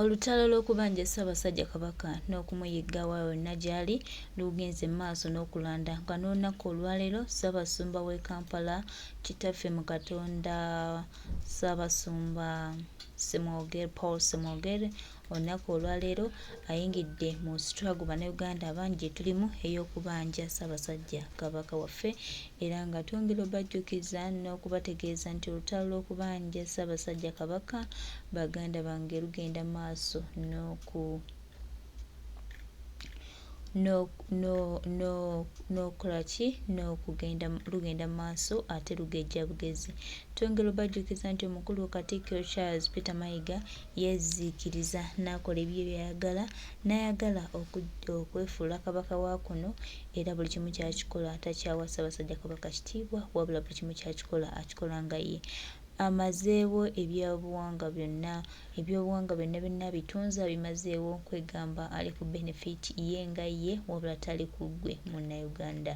Olutalo lw'okubanja Ssaabasajja Kabaka n'okumuyigga wa yonna gy'ali lugenze mu maaso n'okulanda nga n'olunaku olwaleero Ssaabasumba w'e Kampala Kitaffe mu Katonda Ssaabasumba Ssemwogere Paul Ssemwogere olunaku olwaleero ayingidde mu struggle Bannayuganda abangi gye tulimu ey'okubanja Ssaabasajja Kabaka waffe era nga twongera obajjukiza n'okubategeeza nti olutalo lw'okubanja Ssaabasajja Kabaka baganda bange lugenda maaso n'oku n'okukola ki n'okugenda lugenda mu maaso ate lugejja bugezi. Twongera obajjukiza nti omukulu Katikkiro Charles Peter Mayiga yeeziikiriza n'akola ebibye by'ayagala n'ayagala okwefuula Kabaka wa kuno era buli kimu ky'akikola takyawa Ssaabasajja Kabaka kitiibwa wabula buli kimu ky'akikola akikola nga ye. Amazeewo ebyobuwangwa byonna, ebyobuwangwa byonna byonna abitunze abimazeewo kwegamba ali ku benefit ye nga ye wabula tali ku ggwe Munnayuganda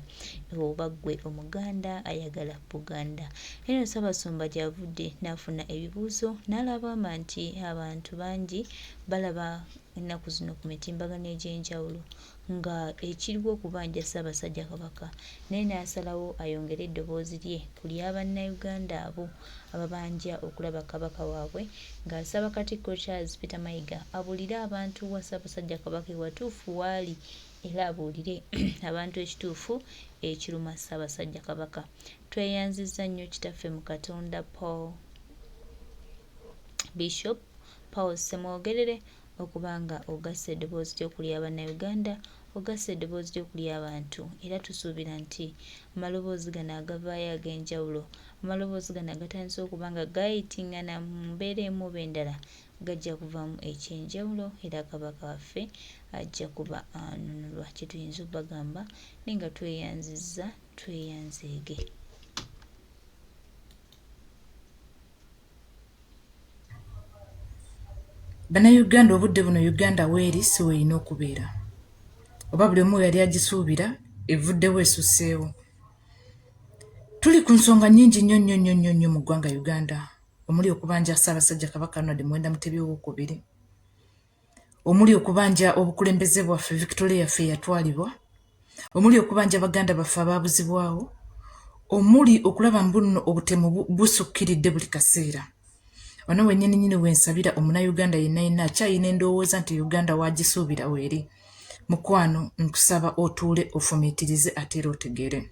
oba ggwe Omuganda ayagala Buganda. Eno Ssaabasumba gy'avudde n'afuna ebibuuzo n'alabamba nti abantu bangi balaba ennaku zino ku mitimbagano egy'enjawulo nga ekiriwo okubanja Ssaabasajja Kabaka naye n'asalawo ayongere eddoboozi lye ku lya Bannayuganda abo ababanja okulaba Kabaka waabwe ng'asaba Katikkiro Charles Peter Mayiga abuulire abantu wa Ssaabasajja Kabaka ewatuufu waali era abuulire abantu ekituufu ekiruma Ssaabasajja Kabaka. Tweyanzizza nnyo Kitaffe mu Katonda Paul Bishop Paul Ssemwogerere okuba nga ogasse eddoboozi lyo ku lya Bannayuganda, ogasse eddoboozi lyo ku ly'abantu era tusuubira nti amaloboozi gano agavaayo ag'enjawulo, amaloboozi gano agatandise okuba nga gayitingana mu mbeera emu oba endala gajja kuvaamu eky'enjawulo era Kabaka waffe ajja kuba anunulwa kye tuyinza okubagamba naye nga tweyanzizza tweyanzeege. Bannayuganda obudde buno Uganda weeri si weerina okubeera. Oba buli omu weyali agisuubira evuddewo esusseewo. Tuli ku nsonga nnyingi nnyo nnyo nnyo nnyo nnyo mu ggwanga Uganda omuli okubanja Ssaabasajja Kabaka Ronald Muwenda Mutebi Owookubiri, omuli okubanja obukulembeze bwaffe Victoria yaffe eyatwalibwa, omuli okubanja baganda baffe abaabuzibwawo, omuli okulaba mbu nno obutemu busukkiridde buli kaseera. Wano wennyini nnyini we nsabira Omunnayuganda yenna yenna akyalina endowooza nti Uganda w'agisuubira weeri. Mukwano nkusaba otuule ofumiitirize ate era otegeere.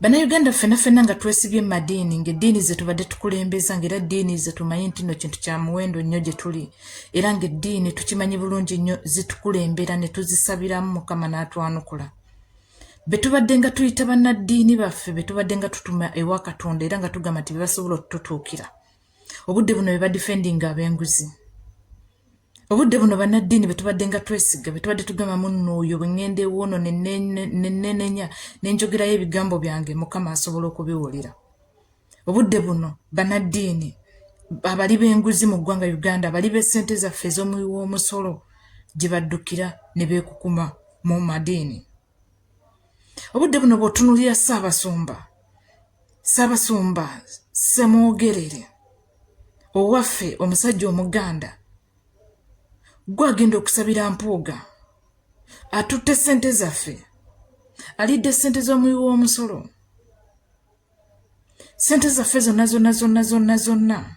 Bannayuganda ffenna ffenna nga twesibye mu madiini ng'eddiini ze tubadde tukulembeza ng'era ddiini ze tumanyi nti nno kintu kya muwendo nnyo gye tuli era ng'eddiini tukimanyi bulungi nnyo zitukulembera ne tuzisabiramu Mukama n'atwanukula. Be tubadde nga tuyita bannaddiini baffe be tubadde nga tutuma ewa Katonda era nga tugamba nti be basobola otutuukira. Obudde buno be badifendinga ab'enguzi. Obudde buno bannaddiini be tubadde nga twesiga, be tubadde tugamba munno oyo bwe ŋŋenda ewoono ne nneenenya ne njogerayo ebigambo byange Mukama asobola okubiwulira. Obudde buno bannaddiini abali b'enguzi mu ggwanga Uganda, abali b'essente zaffe ez'omuwi w'omusolo gye baddukira ne beekukuma mu madiini. Obudde buno bw'otunuulira Ssaabasumba, Ssaabasumba Ssemwogerere owaffe omusajja Omuganda gwe agenda okusabira Mpuuga atutte ssente zaffe, alidde ssente z'omuwi w'omusolo, ssente zaffe zonna zonna zonna zonna zonna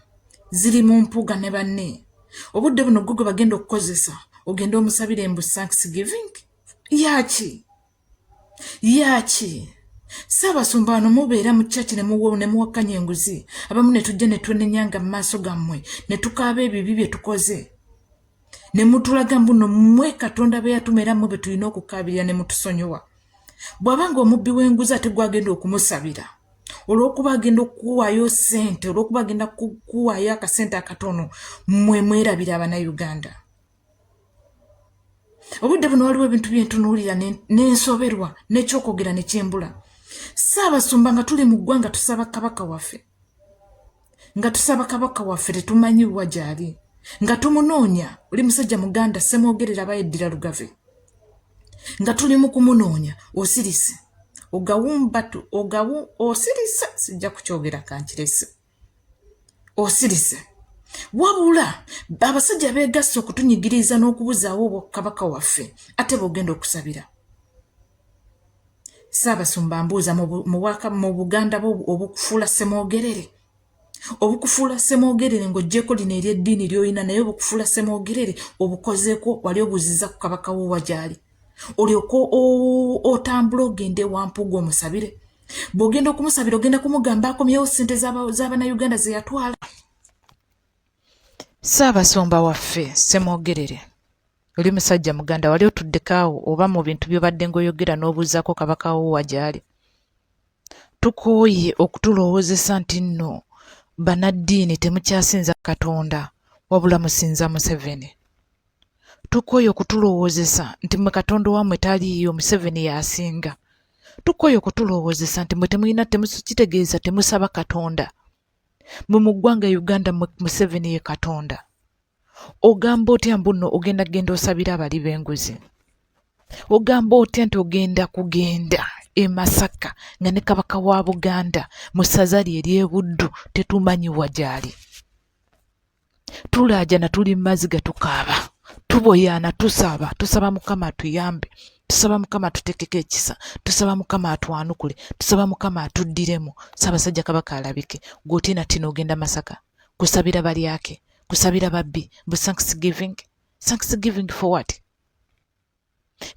ziri mu Mpuuga ne banne. Obudde buno gwe gwe bagenda okukozesa ogende omusabire mbu Thanksgiving yaki? Yaaki? Ssaabasumba wano mubeera mu church ne muwakanya enguzi, abamu ne tujja ne twenenya nga mu maaso gammwe ne tukaaba ebibi bye tukoze ne mutulaga mbu no mmwe Katonda be yatuma era mmwe be tulina okukaabirira ne mutusonyiwa. Bw'aba ng'omubbi w'enguzi ate gw'agenda okumusabira olw'okuba agenda okukuwaayo ssente, olw'okuba agenda kukuwaayo akasente akatono, mmwe mwerabira Abannayuganda. Obudde buno waliwo ebintu byentunuulira nensoberwa n'ekyokwogera ne kyembula. Ssaabasumba nga tuli mu ggwanga tusaba Kabaka waffe, nga tusaba Kabaka waffe tetumanyi wa gy'ali, nga tumunoonya, oli musajja Muganda Ssemwogerere aba yeddira Lugave, nga tuli mu kumunoonya osirise ogawumbatu ogawu osirise sijja kukyogera kankirese. Osirise. Wabula Abasajja beegasse okutunyigiriza n'okubuzaawo obwakabaka waffe, ate bw'ogenda okusabira. Ssaabasumba mbuuza mu Buganda bwo obukufuula Ssemwogerere? Obukufuula Ssemwogerere ng'oggyeeko lino ery'eddiini ly'olina naye obukufuula Ssemwogerere obukozeeko wali obuuzizza ku Kabaka wo wa gy'ali? Olyoke otambule ogende ewa Mpuuga omusabire? Bw'ogenda okumusabira ogenda kumugamba akomyewo ssente z'Abannayuganda ze yatwala? Ssaabasumba waffe Ssemwogerere oli musajja Muganda wali otuddeko awo oba mu bintu by'obadde ng'oyogera n'obuuzaako Kabaka wo wa gy'ali? Tukooye okutulowoozesa nti nno bannaddiini temukyasinza Katonda wabula musinza Museveni. Tukooye okutulowoozesa nti mmwe Katonda owammwe taliiyo Museveni y'asinga. Tukooye okutulowoozesa nti mmwe temulina kitegeeza temusaba Katonda. Mwe mu ggwanga Uganda mwe Museveni ye Katonda. Ogamba otya mbu nno ogenda kugenda osabire abali b'enguzi? Ogamba otya nti ogenda kugenda e Masaka nga ne Kabaka wa Buganda mu ssaza lye ery'e Buddu tetumanyi wa gy'ali? Tulaajana tuli mu maziga tukaaba, tuboyaana tusaba, tusaba Mukama atuyambe, tusaba Mukama atuteekeko ekisa, tusaba Mukama atwanukule, tusaba Mukama atuddiremu, Ssaabasajja Kabaka alabike. Ggwe otiinatina ogenda Masaka kusabira balyake, kusabira babbi, mbu thanksgiving. Thanksgiving for what?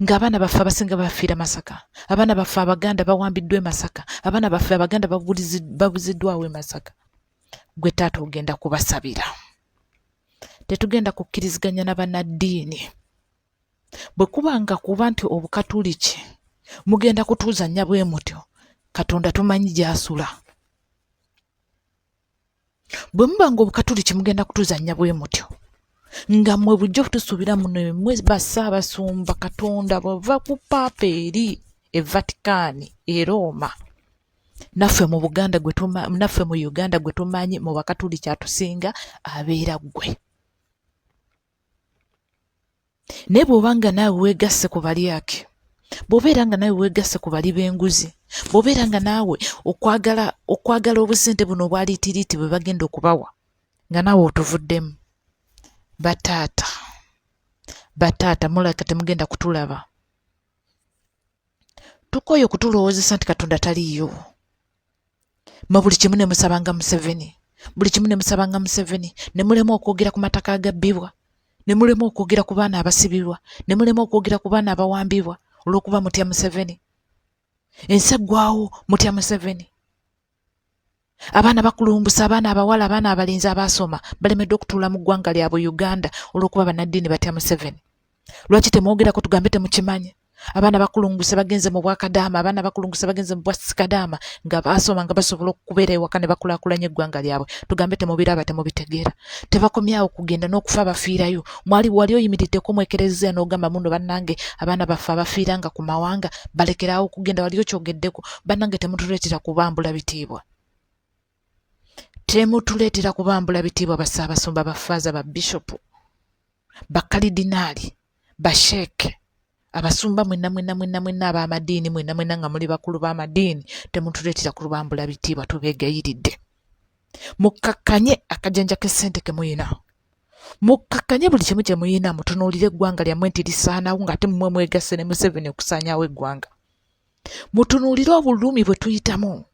Ng'abaana baffe abasinga bafiira Masaka, abaana baffe Abaganda bawambiddwa e Masaka, abaana baffe Abaganda babuziddwawo e Masaka. Ggwe taata ogenda kubasabira. Tetugenda kukkiriziganya na bannaddiini. Bwe kuba nga kuba nti Obukatuliki mugenda kutuzannya bwe mutyo, Katonda tumanyi gy'asula. Bwe muba nga Obukatuliki mugenda kutuzannya bwe mutyo, nga mmwe bulijjo tusuubira muno mmwe bassaabasumba Katonda bw'ava ku Paapa eri e Vatican e Roma, naffe mu Buganda gwe naffe mu Uganda gwe tumanyi mu Bakatuliki atusinga abeera ggwe. Naye bw'oba nga naawe weegasse ku balyake, bw'obeera nga naawe weegasse ku bali b'enguzi, bw'obeera nga naawe okwagala okwagala obusente buno obwa liitiriiti bwe bagenda okubawa nga naawe otuvuddemu. Bataata, bataata mulabika temugenda kutulaba. Tukooye okutulowoozesa nti Katonda taliiyo. Mwe buli kimu ne musabanga Museveni, buli kimu ne musabanga Museveni, ne mulema okwogera ku mataka agabbibwa, ne mulema okwogera ku baana abasibibwa, ne mulema okwogera ku baana abawambibwa olw'okuba mutya Museveni. Ensi eggwawo mutya Museveni. Abaana bakulumbusa, abaana abawala, abaana abalenzi abaasoma balemeddwa okutuula mu ggwanga lyabwe Uganda olw'okuba bannaddiini batya Museveni. Lwaki temwogerako tugambe temukimanyi? Abaana bakulunguse bagenze mu bwakadaama, abaana bakulunguse bagenze mu bwasikadaama nga baasoma nga basobola okubeera ewaka ne bakulaakulanya eggwanga lyabwe. Tugambe temubiraba temubitegeera. Tebakomyawo kugenda n'okufa bafiirayo. Mwali wali oyimiriddeko mu ekereziya n'ogamba muno bannange abaana baffe abafiiranga ku mawanga balekeraawo okugenda wali okyogeddeko bannange temutuleetera kubambula bitiibwa. Temutuleetera kubambula bitiibwa bassaabasumba, baffaaza, babbishopu, bakalidinaali, basheeke, abasumba mwenna mwenna mwenna mwenna ab'amadiini mwenna mwenna nga muli bakulu b'amadiini temutuleetera kubambula bitiibwa tubeegayiridde. Mukkakkanye akajanja k'essente ke muyina. Mukkakkanye buli kimu kye muyina mutunuulire eggwanga lyammwe nti lisaanawo ng'ate mmwe mwegasse ne Museveni okusaanyaawo eggwanga. Mutunuulire obulumi bwe tuyitamu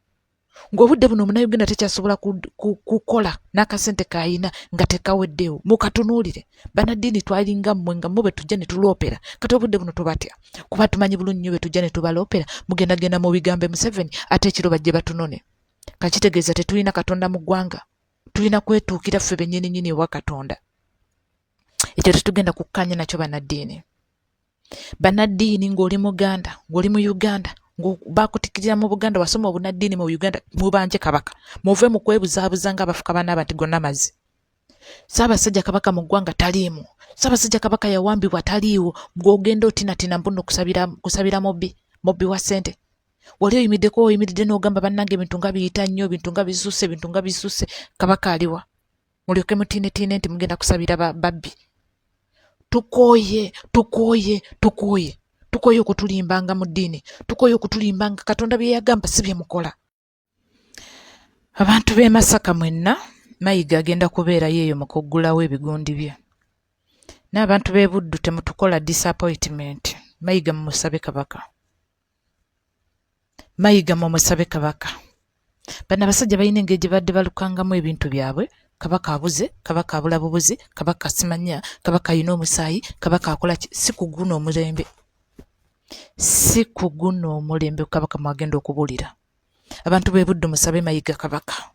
ng'obudde buno omunnayuganda tekyasobola kukola n'akasente k'ayina nga tekaweddeewo. Mukatunuulire. Bannaddiini twalinga mmwe nga mmwe bwe tujja ne tuloopera kati obudde buno tubatya kuba tumanyi bulungi nnyo bwe tujja ne tubaloopera mugendagenda mu bigambo Museveni ate ekiro bajje batunone. Kakitegeeza tetulina Katonda mu ggwanga. Tulina kwetuukira ffe bennyini nnyini ewa Katonda. Ekyo tetugenda kukkaanya nakyo bannaddiini. Bannaddiini ng'oli Muganda, ng'oli mu Uganda, bakutikirira mu Buganda, wasoma obunaddiini mu Uganda, mubanje Kabaka. Muve mu kwebuzaabuza ng'abafuka banaaba nti gonna mazzi. Ssaabasajja Kabaka mu ggwanga taliimu. Ssaabasajja Kabaka yawambibwa taliiwo. Gw'ogenda otinatina mbu nno kusabira, kusabira mubbi, mubbi wa ssente. Wali oyimiddeko oyimiridde n'ogamba bannange ebintu nga biyita nnyo, ebintu nga bisusse, ebintu nga bisusse. Kabaka aliwa? Mulyoke mutiinetiine nti mugenda kusabira babbi. Tukooye, tukooye, tukooye. Tukooye okutulimbanga mu ddiini. Tukooye okutulimbanga Katonda bye yagamba si bye mukola. Abantu b'e Masaka mwenna Mayiga agenda kubeerayo eyo mu kuggulawo ebigundi bye. N'abantu b'e Buddu temutukola disappointment. Mayiga mumusabe Kabaka. Mayiga mumusabe Kabaka. Bano abasajja balina engeri gye badde balukangamu ebintu byabwe. Kabaka abuze, Kabaka abula bubuzi, Kabaka simanya, Kabaka alina omusaayi, Kabaka akola ki? Si ku guno omulembe. Si ku guno omulembe Kabaka mwagenda okubulira. Abantu b'e Buddu musabe Mayiga Kabaka.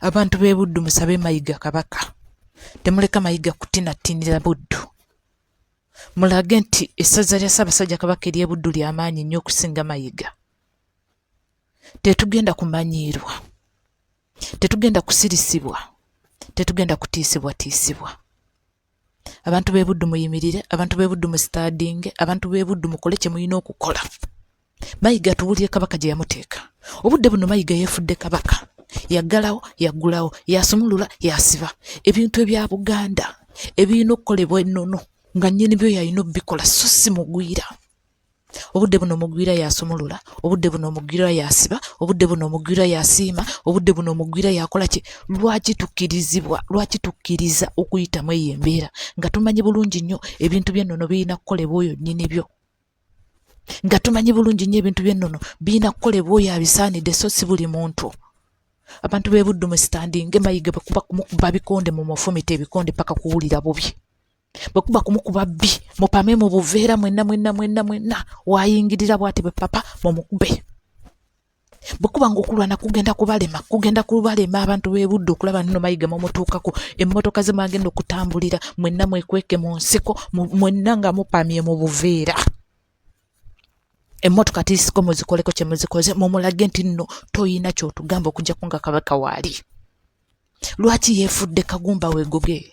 Abantu b'e Buddu musabe Mayiga Kabaka. Temuleka Mayiga kutinatinira Buddu. Mulage nti essaza lya Ssaabasajja Kabaka ery'e Buddu lya maanyi nnyo okusinga Mayiga. Tetugenda kumanyiirwa, tetugenda kusirisibwa, tetugenda kutiisibwatiisibwa. Abantu b'e Buddu muyimirire, abantu b'e Buddu musitaadinge, abantu b'e Buddu mukole kye mulina okukola. Mayiga atubuulire Kabaka gye yamuteeka. Obudde buno Mayiga yeefudde Kabaka. Yaggalawo, yaggulawo, yasumulula, yasiba. Ebintu ebya Buganda ebirina okukolebwa ennono nga nnyini byo yalina obikola so si mugwira. Obudde buno omugwira yasumulula, obudde buno omugwira yasiba, obudde buno omugwira yasiima, obudde buno omugwira yakola ki? Lwaki tukkirizibwa, lwaki tukkiriza okuyitamu eyo embeera nga tumanyi bulungi nnyo ebintu by'ennono birina kukolebwa oyo nnyini byo? Nga tumanyi bulungi nnyo ebintu by'ennono birina kukolebwa oyo abisaanidde so si buli muntu. Abantu b'e Buddu musitandinge Mayiga bwe kuba kumukuba bikonde mumufumite ebikonde paka kuwulira bubi. Bwe kuba kumukuba bbi mupame mu buveera mwenna mwenna mwenna mwenna waayingirira bw'ati bwe papa mumukube. Bwe kuba ng'okulwana kugenda kubalema kugenda kubalema abantu b'e Buddu okulaba nno Mayiga mumutuukako emmotoka ze mwagenda okutambulira mwenna mwekweke mu nsiko mwenna nga mupamye mu buveera. Emmotoka tiisiko muzikoleko kye muzikoze mumulage nti nno toyina ky'otugamba okuggyako nga Kabaka waali. Lwaki yeefudde kagumba weegoge?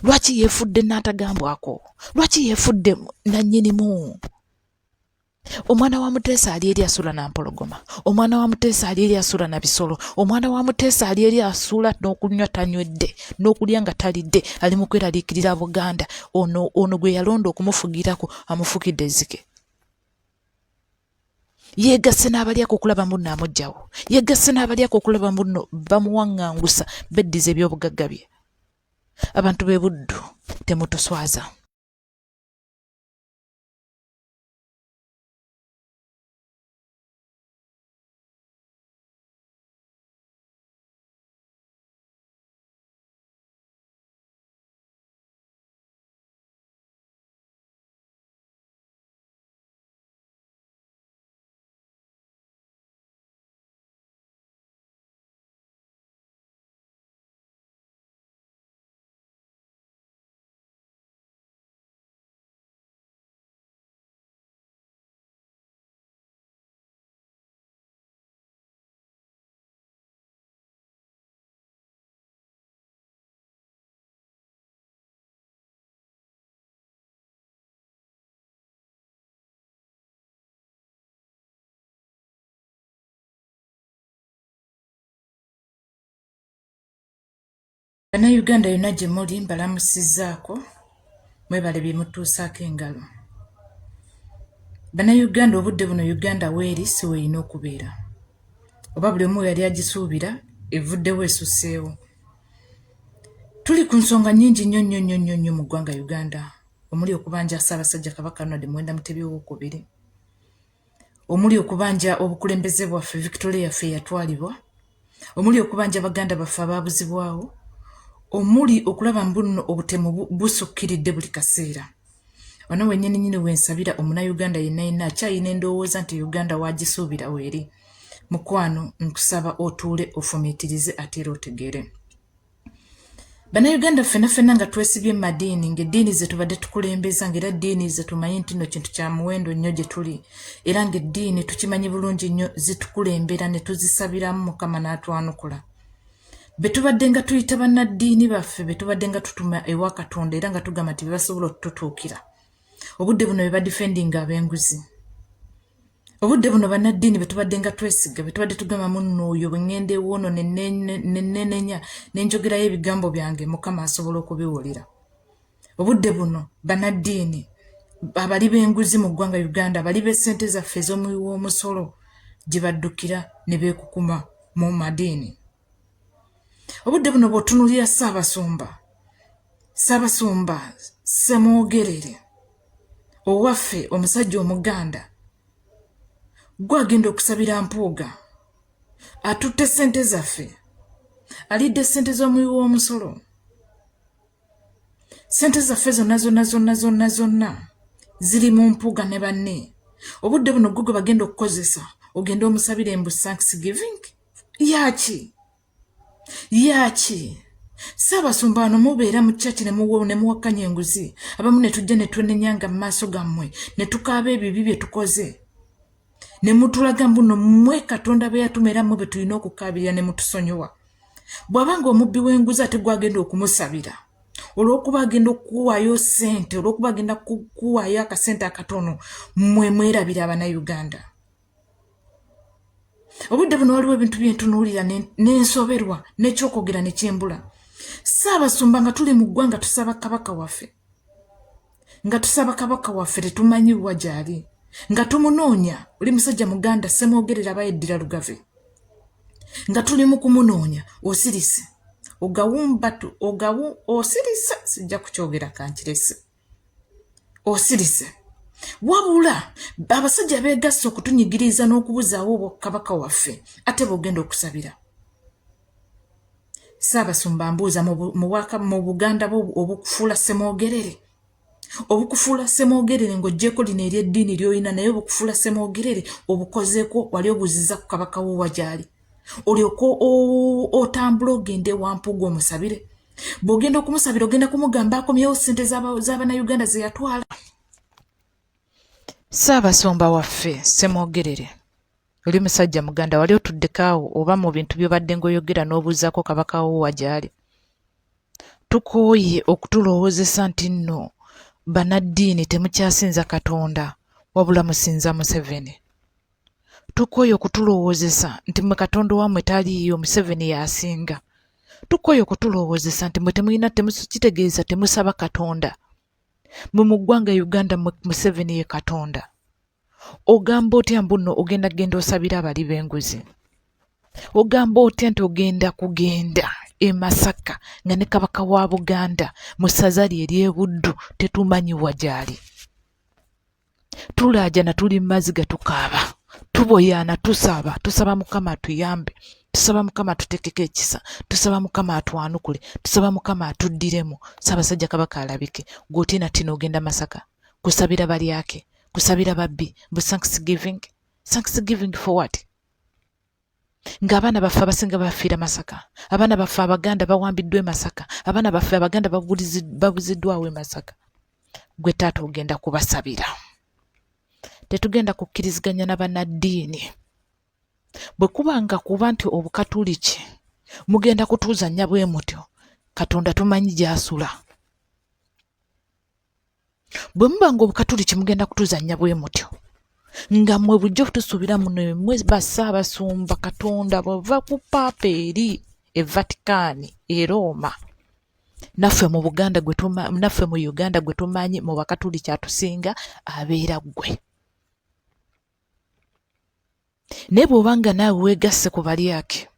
Lwaki yeefudde n'atagambwako? Lwaki yeefudde nannyinimu? Omwana wa Muteesa ali eri asula na mpologoma. Omwana wa Muteesa ali eri asula na bisolo. Omwana wa Muteesa ali eri asula n'okunywa tanywedde, n'okulya nga talidde, ali mu kweraliikirira Buganda. Ono, ono gwe yalonda okumufugirako amufukidde ezzike. Yeegasse n'abalyako okulaba mbu nno amuggyawo. Yeegasse n'abalyako okulaba mbu nno bamuwaŋŋangusa beddiza eby'obugagga bye. Abantu b'e Buddu temutuswaza. Bannayuganda yonna gye muli mbalamusizzaako mwebale bye mutuusaako engalo. Bannayuganda obudde buno Uganda weeri si weerina okubeera oba buli omu we yali agisuubira evuddewo esusseewo. Tuli ku nsonga nnyingi nnyo nnyo nnyo nnyo nnyo mu ggwanga Uganda omuli okubanja Ssaabasajja Kabaka Ronald Muwenda Mutebi Owookubiri, omuli okubanja obukulembeze bwaffe Victoria yaffe eyatwalibwa, omuli okubanja baganda baffe abaabuzibwawo, omuli okulaba mbu nno obutemu busukkiridde buli kaseera. Wano wennyini nnyini we nsabira Omunnayuganda yenna yenna akyalina endowooza nti Uganda w'agisuubira weeri. Mukwano nkusaba otuule ofumiitirize ate era otegeere. Bannayuganda ffenna ffenna nga twesibye mu madiini ng'eddiini ze tubadde tukulembeza ng'era ddiini ze tumanyi nti nno kintu kya muwendo nnyo gye tuli era ng'eddiini tukimanyi bulungi nnyo zitukulembera ne tuzisabiramu Mukama n'atwanukula. Be tubadde nga tuyita bannaddiini baffe be tubadde nga tutuma ewa Katonda era nga tugamba nti be basobola okututuukira. Obudde buno be badifendinga ab'enguzi. Obudde buno bannaddiini be tubadde nga twesiga be tubadde tugamba munno oyo bwe ŋŋenda ewoono ne nneenenya ne njogerayo ebigambo byange Mukama asobola okubiwulira. Obudde buno bannaddiini abali b'enguzi mu ggwanga Uganda abali b'essente zaffe ez'omuwi w'omusolo gye baddukira ne beekukuma mu madiini. Obudde buno bw'otunuulira Ssaabasumba, Ssaabasumba Ssemwogerere owaffe omusajja Omuganda, gwe agenda okusabira Mpuuga, atutte ssente zaffe, alidde ssente z'omuwi w'omusolo. Ssente zaffe zonna zonna zonna zonna zonna ziri mu Mpuuga ne banne. Obudde buno gwe gwe bagenda okukozesa ogende omusabire mbu Thanksgiving yaaki? Yaaki? Ssaabasumba wano mubeera mu church ne muwakanya enguzi, abamu ne tujja ne twenenya nga mu maaso gammwe ne tukaaba ebibi bye tukoze ne mutulaga mbu no mmwe Katonda be yatuma era mmwe be tulina okukaabirira ne mutusonyiwa. Bw'aba ng'omubbi w'enguzi ate gw'agenda okumusabira olw'okuba agenda okukuwaayo ssente, olw'okuba agenda kukuwaayo akasente akatono, mmwe mwerabira Abannayuganda. Obudde buno waliwo ebintu bye ntunuulira ne nsoberwa n'ekyokwogera ne kimbula. Ssaabasumba nga tuli mu ggwanga tusaba Kabaka waffe, nga tusaba Kabaka waffe tetumanyi wa gy'ali, nga tumunoonya, oli musajja Muganda Ssemwogerere aba yeddira Lugave, nga tuli mu kumunoonya osirise ogawumbatu ogawu osirise sijja kukyogera kankirese. Osirise. Wabula abasajja beegasse okutunyigiriza n'okubuzaawo obwakabaka waffe ate bw'ogenda okusabira. Ssaabasumba mbuuza mu Buganda bwo obukufuula Ssemwogerere? Obukufuula Ssemwogerere ng'oggyeeko lino ery'eddiini ly'olina naye obukufuula Ssemwogerere obukozeeko wali obuuzizza ku Kabaka wo wa gy'ali? Olyoke otambule ogende ewa Mpuuga omusabire? Bw'ogenda okumusabira ogenda kumugamba akomyewo ssente z'Abannayuganda ze yatwala. Ssaabasumba waffe Ssemwogerere, oli musajja Muganda, wali otuddeko awo oba mu bintu by'obadde ng'oyogera n'obuuzaako Kabaka wo wa gy'ali? Tukooye okutulowoozesa nti nno bannaddiini temukyasinza Katonda wabula musinza Museveni. Tukooye okutulowoozesa nti mmwe Katonda owammwe taliiyo Museveni y'asinga. Tukooye okutulowoozesa nti mmwe temulina kitegeeza temusaba Katonda. Mmwe mu ggwanga Uganda mmwe Museveni ye Katonda. Ogamba otya mbu nno ogenda kugenda osabire abali b'enguzi? Ogamba otya nti ogenda kugenda e Masaka nga ne Kabaka wa Buganda mu ssaza lye ery'e Buddu tetumanyi wa gy'ali? Tulaajana tuli mu maziga tukaaba, tuboyaana tusaba, tusaba Mukama atuyambe, tusaba Mukama atuteekeko ekisa, tusaba Mukama atwanukule, tusaba Mukama atuddiremu, Ssaabasajja Kabaka alabike. Ggwe otiinatina ogenda Masaka kusabira balyake, kusabira babbi, mbu thanksgiving? Thanksgiving for what? Ng'abaana baffe abasinga bafiira Masaka, abaana baffe Abaganda bawambiddwa e Masaka, abaana baffe Abaganda babuziddwawo e Masaka. Ggwe taata ogenda kubasabira. Tetugenda kukkiriziganya na bannaddiini. Bwe kuba nga kuba nti Obukatuliki mugenda kutuzannya bwe mutyo, Katonda tumanyi gy'asula. Bwe muba nga Obukatuliki mugenda kutuzannya bwe mutyo, nga mmwe bulijjo tusuubira muno mmwe bassaabasumba Katonda bw'ava ku Paapa eri e Vatican e Roma, naffe mu Buganda gwe naffe mu Uganda gwe tumanyi mu Bakatuliki atusinga abeera ggwe. Naye bw'oba nga naawe weegasse ku balyake,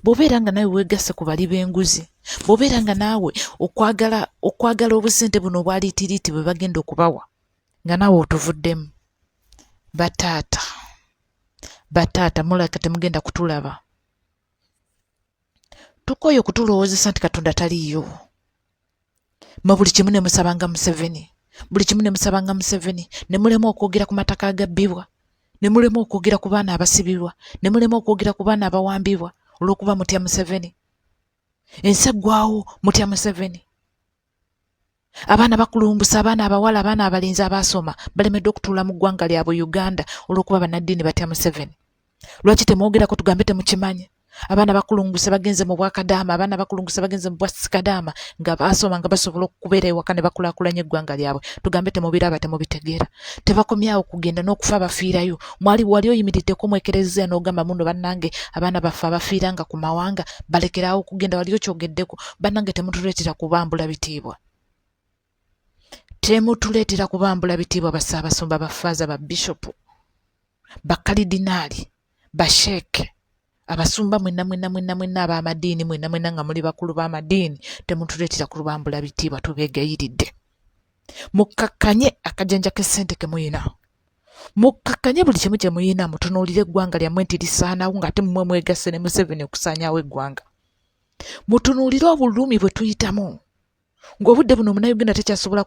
bw'obeera nga naawe weegasse ku bali b'enguzi, bw'obeera nga naawe okwagala okwagala obusente buno obwa liitiriiti bwe bagenda okubawa nga naawe otuvuddemu. Bataata, bataata mulabika temugenda kutulaba. Tukooye okutulowoozesa nti Katonda taliiyo. Mwe buli kimu ne musabanga Museveni, buli kimu ne musabanga Museveni, ne mulema okwogera ku mataka agabbibwa, ne mulema okwogera ku baana abasibibwa, ne mulema okwogera ku baana abawambibwa olw'okuba mutya Museveni. Ensi eggwawo mutya Museveni. Abaana bakulumbusa, abaana abawala, abaana abalenzi abaasoma balemeddwa okutuula mu ggwanga lyabwe Uganda olw'okuba bannaddiini batya Museveni. Lwaki temwogerako tugambe temukimanyi? Abaana bakulunguse bagenze mu bwakadaama, abaana bakulunguse bagenze mu bwasikadaama nga baasoma nga basobola okubeera ewaka ne bakulaakulanya eggwanga lyabwe. Tugambe temubiraba temubitegeera. Tebakomyawo kugenda n'okufa bafiirayo. Mwali wali oyimiriddeko mu ekereziya n'ogamba muno bannange abaana baffe abafiiranga ku mawanga balekeraawo okugenda, wali okyogeddeko? Bannange temutuleetera kubambula bitiibwa. Temutuleetera kubambula bitiibwa bassaabasumba, baffaaza, ba bishopu, bakalidinaali, basheeke. Abasumba mwenna mwenna mwenna mwenna ab'amadiini mwenna mwenna nga muli bakulu b'amadiini temutuleetera kulubambula bitiibwa tubeegayiridde. Mukkakkanye akajanja k'essente ke muyina. Mukkakkanye buli kimu kye muyina mutunuulire eggwanga lyammwe nti lisaanawo ng'ate mmwe mwegasse ne Museveni okusaanyaawo eggwanga. Mutunuulire obulumi bwe tuyitamu. Ng'obudde buno Omunnayuganda tekyasobola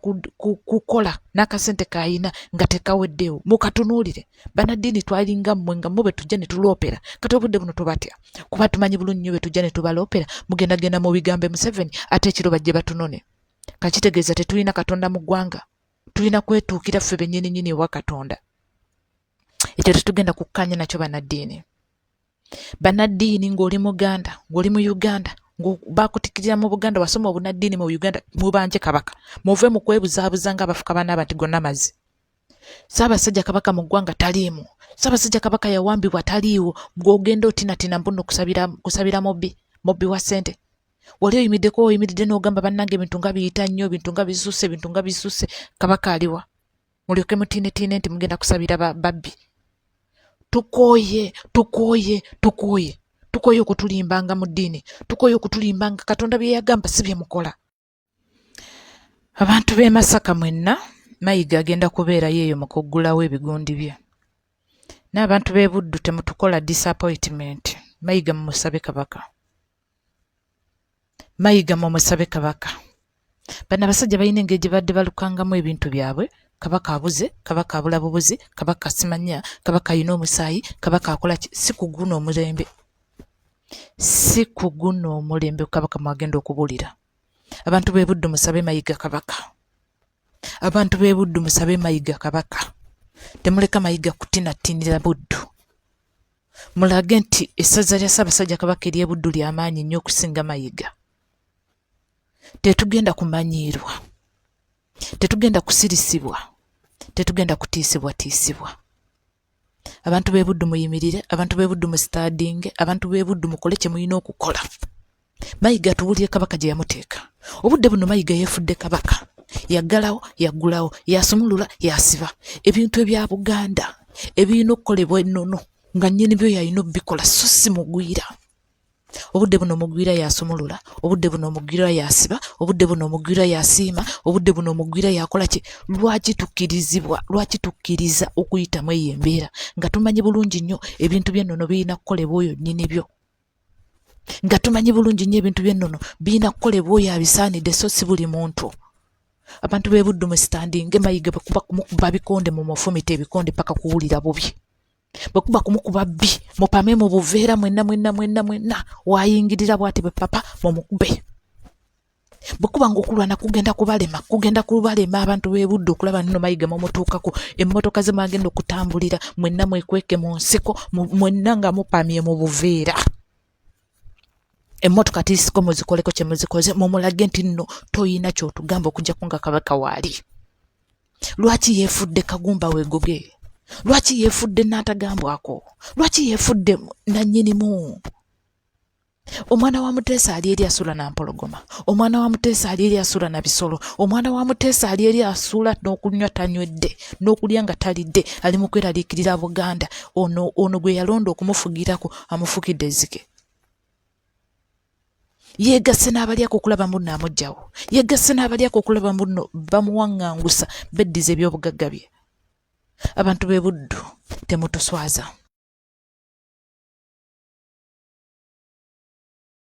kukola n'akasente k'ayina nga tekaweddeewo. Mukatunuulire. Bannaddiini twalinga mmwe nga mmwe be tujja ne tuloopera. Kati obudde buno tubatya kuba tumanyi bulungi nnyo be tujja ne tubaloopera. Mugendagenda mu bigambo Museveni ate ekiro bajje batunone. Kakitegeeza tetulina Katonda mu ggwanga. Tulina kwetuukira ffe bennyini nnyini ewa Katonda. Ekyo tetugenda kukkaanya nakyo bannaddiini. Bannaddiini ng'oli Muganda, ng'oli mu Uganda, bakutikirira mu Buganda, wasoma obunaddiini mu Uganda, mubanje Kabaka. Muve mu kwebuzaabuza ng'abafuka banaaba nti gonna mazzi. Ssaabasajja Kabaka mu ggwanga taliimu. Ssaabasajja Kabaka yawambibwa taliiwo. Gw'ogenda otinatina mbu nno kusabira mubbi, mubbi wa ssente. Wali oyimiddeko oyimiridde n'ogamba bannange ebintu nga biyita nnyo, ebintu nga bisusse, ebintu nga bisusse, Kabaka aliwa? Mulyoke mutiinetiine nti mugenda kusabira babbi. Tukooye, tukooye, tukooye. Tukooye okutulimbanga mu ddiini. Tukooye okutulimbanga Katonda bye yagamba si bye mukola. Abantu b'e Masaka mwenna, Mayiga agenda kubeerayo eyo mu kuggulawo ebigundi bye. N'abantu b'e Buddu temutukola disappointment. Mayiga mumusabe Kabaka. Mayiga mumusabe Kabaka. Bano abasajja balina engeri gye badde balukangamu ebintu byabwe. Kabaka abuze, Kabaka abula bubuzi, Kabaka simanya, Kabaka alina omusaayi, Kabaka akola ki? Si ku guno omulembe. Si ku guno omulembe Kabaka mwagenda okubulira. Abantu b'e Buddu musabe Mayiga Kabaka. Abantu b'e Buddu musabe Mayiga Kabaka. Temuleka Mayiga kutinatinira Buddu. Mulage nti essaza lya Ssaabasajja Kabaka ery'e Buddu lya maanyi nnyo okusinga Mayiga. Tetugenda kumanyiirwa. Tetugenda kusirisibwa. Tetugenda kutiisibwatiisibwa. Abantu b'e Buddu muyimirire, abantu b'e Buddu musitaadinge, abantu b'e Buddu mukole kye mulina okukola. Mayiga atubuulire Kabaka gye yamuteeka. Obudde buno Mayiga yeefudde Kabaka. Yaggalawo, yaggulawo, yasumulula, yasiba. Ebintu ebya Buganda ebirina okukolebwa ennono nga nnyini byo y'alina okubikola so si mugwira. Obudde buno omugwira y'asumulula, obudde buno omugwira y'asiba, obudde buno omugwira y'asiima, obudde buno omugwira y'akola ki? Lwaki tukkirizibwa, lwaki tukkiriza okuyitamu eyo embeera nga tumanyi bulungi nnyo ebintu by'ennono birina kukolebwa oyo nnyini byo? Nga tumanyi bulungi nnyo ebintu by'ennono birina kukolebwa oyo abisaanidde so si buli muntu. Abantu b'e Buddu musitandinge Mayiga bwe kuba kumukuba bikonde mumufumite ebikonde paka kuwulira bubi. Bwe kuba kumukuba bbi mupame mu buveera mwenna mwenna mwenna mwenna waayingirira bw'ati bwe papa mumukube. Bwe kuba ng'okulwana kugenda kubalema, kugenda kubalema abantu b'e Buddu okulaba nno Mayiga mumutuukako, emmotoka ze mwagenda okutambulira mwenna mwekweke mu nsiko mwenna nga mupamye mu buveera. Emmotoka tiisiko muzikoleko kye muzikoze mumulage nti nno toyina ky'otugamba okuggyako nga Kabaka waali. Lwaki yeefudde kagumba weegoge? Lwaki yeefudde n'atagambwako? Lwaki yeefudde nannyinimu? Omwana wa Muteesa ali eri asula na mpologoma. Omwana wa Muteesa ali eri asula na bisolo. Omwana wa Muteesa ali eri asula n'okunywa tanywedde, n'okulya nga talidde, ali mu kweraliikirira Buganda. Ono, ono gwe yalonda okumufugirako amufukidde ezzike. Yeegasse n'abalyako okulaba mbu nno amuggyawo. Yeegasse n'abalyako okulaba mbu nno bamuwaŋŋangusa beddiza eby'obugagga bye. Abantu b'e Buddu temutuswaza.